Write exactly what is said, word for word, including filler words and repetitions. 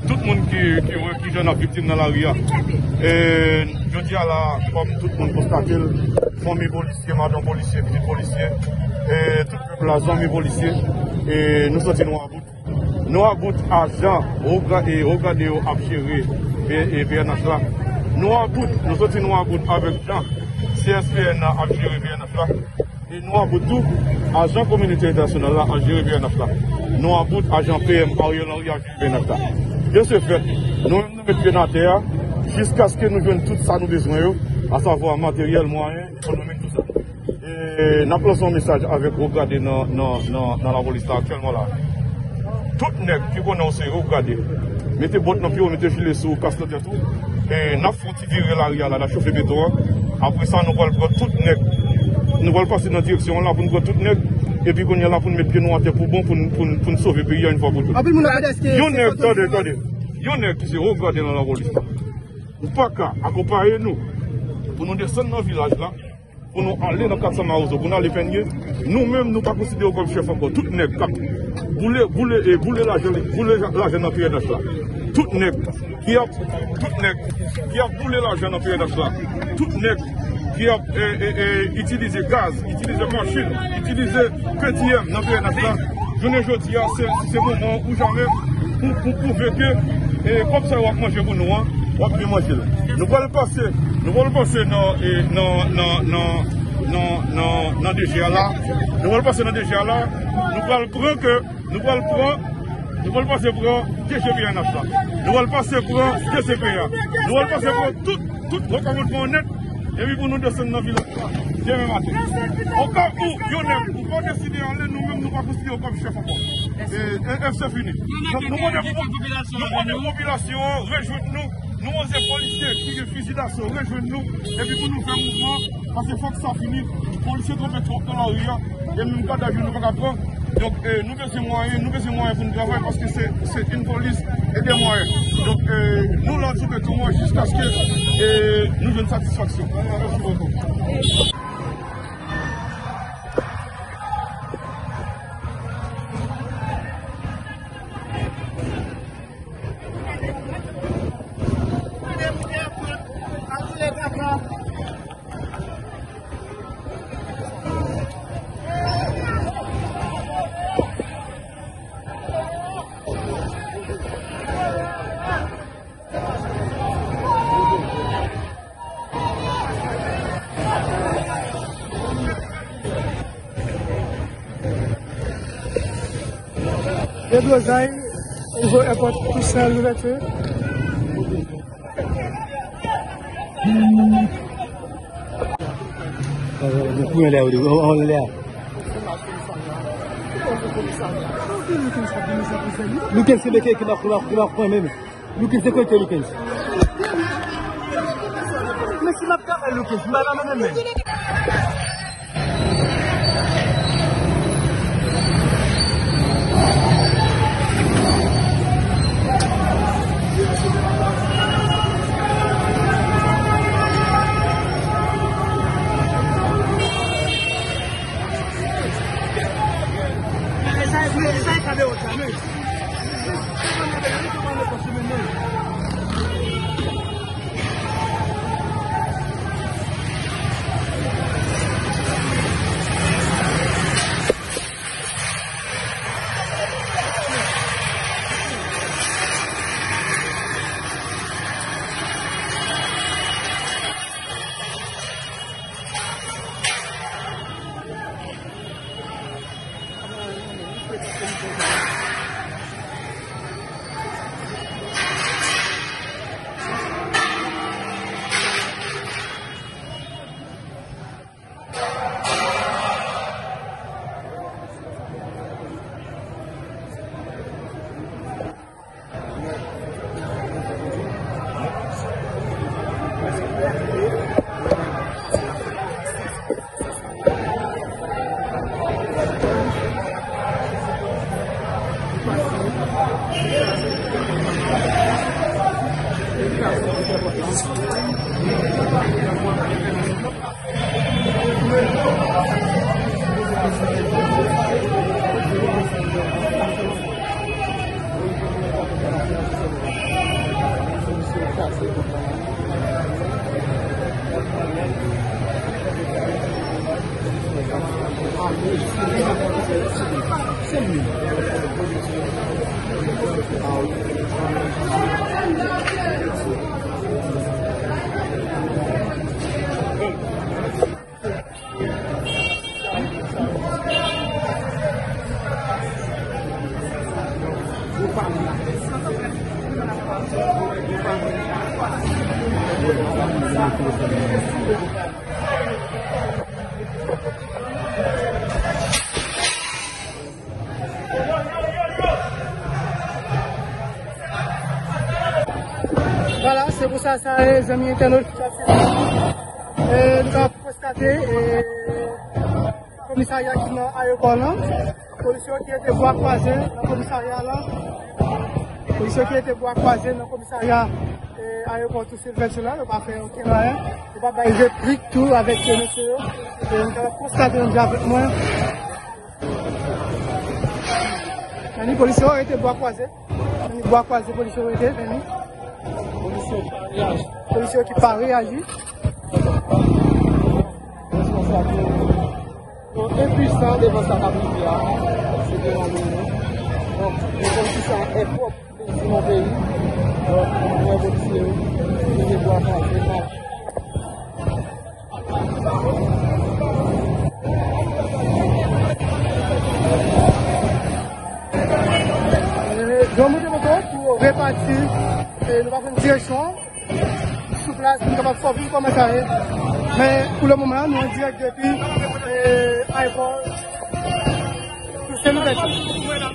Tout moun ki, ki wè kijan n ap viktim nan lari a. E, jodi a la, kòm tout moun konstate l, fanmi polisye, madanm polisye, pitit polisye, e, tout pèp la, zanmi polisye, e, nou santi nou about. Nou about ajan wo gra-, e, wo grade yo ap jere P-, e, P N H la. Nou about, nou santi nou about avèk jan C S P N nan ap jere P N H la. E nou about tou, ajan kominote entènasyonal la ap jere P N H la. Nou about ajan P M Ariel Henry ap jere P N H la. De ce fait, nou menm nou met pye nan atè a, jiskaske nou jwenn tout sa nou bezwen yo, asavwa materyèl, mwayen, ekonomik, tout sa. E n ap lanse yon mesaj avèk wo grade nan, nan, nan, nan lapolis la aktyèlman la. Tout nèg ki konnen w se wo grade, mete bòt nan pye w, mete jile sou w, kas nan tèt ou. E n ap fè yon ti vire lari a la, n ap chofe beton an. Apre sa, nou pral pran tout nèg. Nou pral pase nan direksyon an la pou n pran tout nèg. Epi kounye a la pou n met pye nou atè pou bon, pou n, pou n, pou n sove peyi a yon fwa pou tout. Anpil moun ap mande èske yon nèg, tande, tande. Yon nèg ki se wo grade nan lapolis la, ou pa ka akonpaye nou pou nou desann nan vilaj la, pou nou ale nan kat San Mawozo, pou nou ale Pènye, nou menm, nou pa konsidere w kòm chèf ankò. Tout nèg k ap boule, boule, e, boule lajan, boule lajan nan P N H la. Tout nèg ki ap, tout nèg ki ap boule lajan nan P N H la. Tout nèg ki ap, e, e, e, itilize gaz, itilize machin, itilize P T M nan P N H la. Jounen jodi a, se, se moman ou jamè pou, pou pwouve ke, e, kòb sa yo w ap manje pou nou an, w ap byen manje l. Nou pral pase, nou pral pase nan, e, nan, nan, nan, nan, nan, nan D G A la. Nou pral pase nan D G A la. Nou pral pran ke, nou pral pran, nou pral pase pran D G P N H la. Nou pral pase pran D C P a. Nou pral pase pran tout, tout gwo kòmandman nèt. Epi pou nou desann nan vilaj la demen maten. Oka ou, yon nèg, ou pa deside ale, nou menm nou pa konsidere w kòm chèf ankò. E, e, e se fini. Donk, nou konnen pou, nou konnen popilasyon an rejwenn nou. Nou oze polisye ki gen fizi daso rejwenn nou. Epi pou nou fè mouvman, paske fòk sa fini. Polisye twonpe twòp nan lari a. E menm gadavi nou pa ka pran. Donk, e, nou bezwen mwayen, nou bezwen mwayen pou nou travay paske se, se une police et des moyens. Donk, e, nou la sou beton an jiskaske, e, nou jwenn satisfaksyon. Mèsi bokou. Deblozay, nivo èpòt, tout sa louvèti. Bon, kounye a la, yo, yo, yo, yo, la. Lucas se mete ki va, ki va, ki va pran menm. Lucas se kote Lucas. Men si m ap travay Lucas, m pa nan menm men. Vwala, se pou sa, sa e, zanmi entènot ki ap swiv. E, nou ka konstate, e, komisarya ki nan ayewopò lan. Polisye yo ki rete bwa kwaze nan komisarya lan. Polisye yo ki rete bwa kwaze nan komisarya, e, ayewopò Toussaint Louverture la. Yo pa fè okenn anyen. Yo pa bay replik tou avèk, e, mesye yo. E, nou ka konstate, menm jan avèk mwen. Anni, polisye yo rete bwa kwaze. Anni, bwa kwaze, polisye yo rete, anni. Polisye yo ki pa reyaji. Polisye yo ki pa reyaji. Responsab yo, yo enpuisan devan sa k ap rive a. Se devan nou. Donk, nou konn ki sa e pwòp. Nan peyi. Donk, mwen polisye yo, yo te bwa kwaze, mache. E, yo monte moto pou repati, e, nou pa konn direksyon. Sou plas, pou nou kapab sòti kòman sa ye. Men, pou le moman, nou an dirèk depi, e, ayewopò Toussaint Louverture.